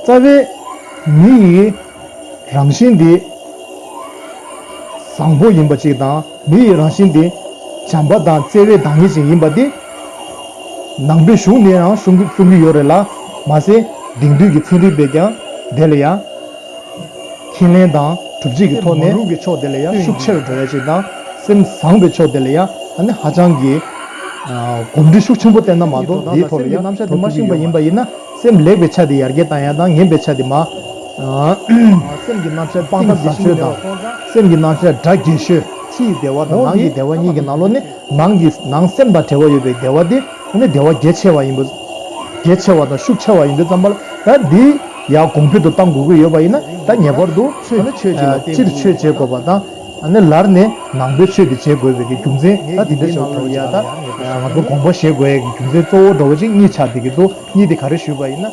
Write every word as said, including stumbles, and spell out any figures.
རྩ་བའི་མི་ཡི་རང་བཞིན་དེ་བཟང་པོ་ཡིན་པ་ཅིག་དང་། མི་ཡི་རང་བཞིན་དེ་བྱམས་པ་དང་བརྩེ་བའི་བདག་ཉིད་ཅིག་ཡིན་པ་དེ་ནང་པའི་གཞུང་ནས་ཡང་གསུང་གསུང་གི་ཡོད་རེད་ལ། མ་ཟད་དེང་དུས་ཀྱི་ཚན་རིག་པས་ཀྱང་དེ་ལ་ཡང་ཁས་ལེན་དང་སྒྲུབ་བྱེད་ཀྱི་ཐོག་ནས་སེམས་མ་རུངས་ཀྱི་ཕྱོགས་དེ་ལ་ཡང་ཤུགས་ཆེ་རུ་འགྲོ་ཡ་ཅིག་དང་། སེམས་བཟང་བའི་ཕྱོགས་དེ་ལ་ཡང་ཨ་ནི་ཧ་ཅང་གི་ཨ་གོམས་འདྲིས་ཤུགས་ཆེན་པོ་བསྟེན་ན་མ་གཏོགས་དེའི་ཐོག་ལ་ཡང་རྣམ་གཞག་དེ་མ་ཤེས་པ་ཡིན་པ་ཡིན་ན། སེམས་ལེགས་པའི་ཆ་དེ་ཡར་རྒྱས་བཏང་ཡ་དང་། ངན་པའི་ཆ་དེ་མ། སེམས་ཀྱི་རྣམ་གཞག་སྤང་ཐབས་ཀྱི་ཤེས་ཡོན་དང་། སེམས་ཀྱི་རྣམ་གཞག་སྒྲ་རྒྱས་ཤོས། ཕྱི་ཡི་བདེ་བ་དང་ནང་གི་བདེ་བ་གཉིས་ཀྱི་ནང་ལོགས་ནས། ནང་གི་ནང་སེམས་དང་འབྲེལ་བ་ཡོད་པའི་བདེ་བ་དེ་ཨ་ནི་བདེ་བ་གལ་ཆེ་བ་ཡིན་པ། གལ་ཆེ་བ་དང་ཤུགས་ཆེ་བ་ཡིན་དུས་ཙམ་པ་ལ། ད་འདི་ཡར་གོང་འཕེལ་དུ་གཏང་དགོས་ཀྱི་ཡོད་པ་ཡིན་ན། ད་ངེས་པར་དུ་ཆོས་ཨ་ནི་ཆོས་ཅིག་ལ་བརྟེན་དགོས། སྤྱིར་ཆོས་བྱེད་དགོས་པ་དང་། ཨ་ནི་ལར་ནས་ནང་པའི་ཆོས་དེ་བྱེད་དགོས་པའི་གི་རྒྱུ་མཚན་ད་འདི་འདྲ་ཞིག་འགྲོ་ཡ། ད་ང་ཚོ་དགོངས་པ་བཞེས་དགོས་ཡ་གི་རྒྱུ་མཚན་གཙོ་བོ་འདྲ་བོ་ཅིག་གཉིས་ཆགས་བསྡད་ཀྱི་འདུག་གཉིས་དེ་ག་རེ་ཞུས་པ་ཡིན་ན།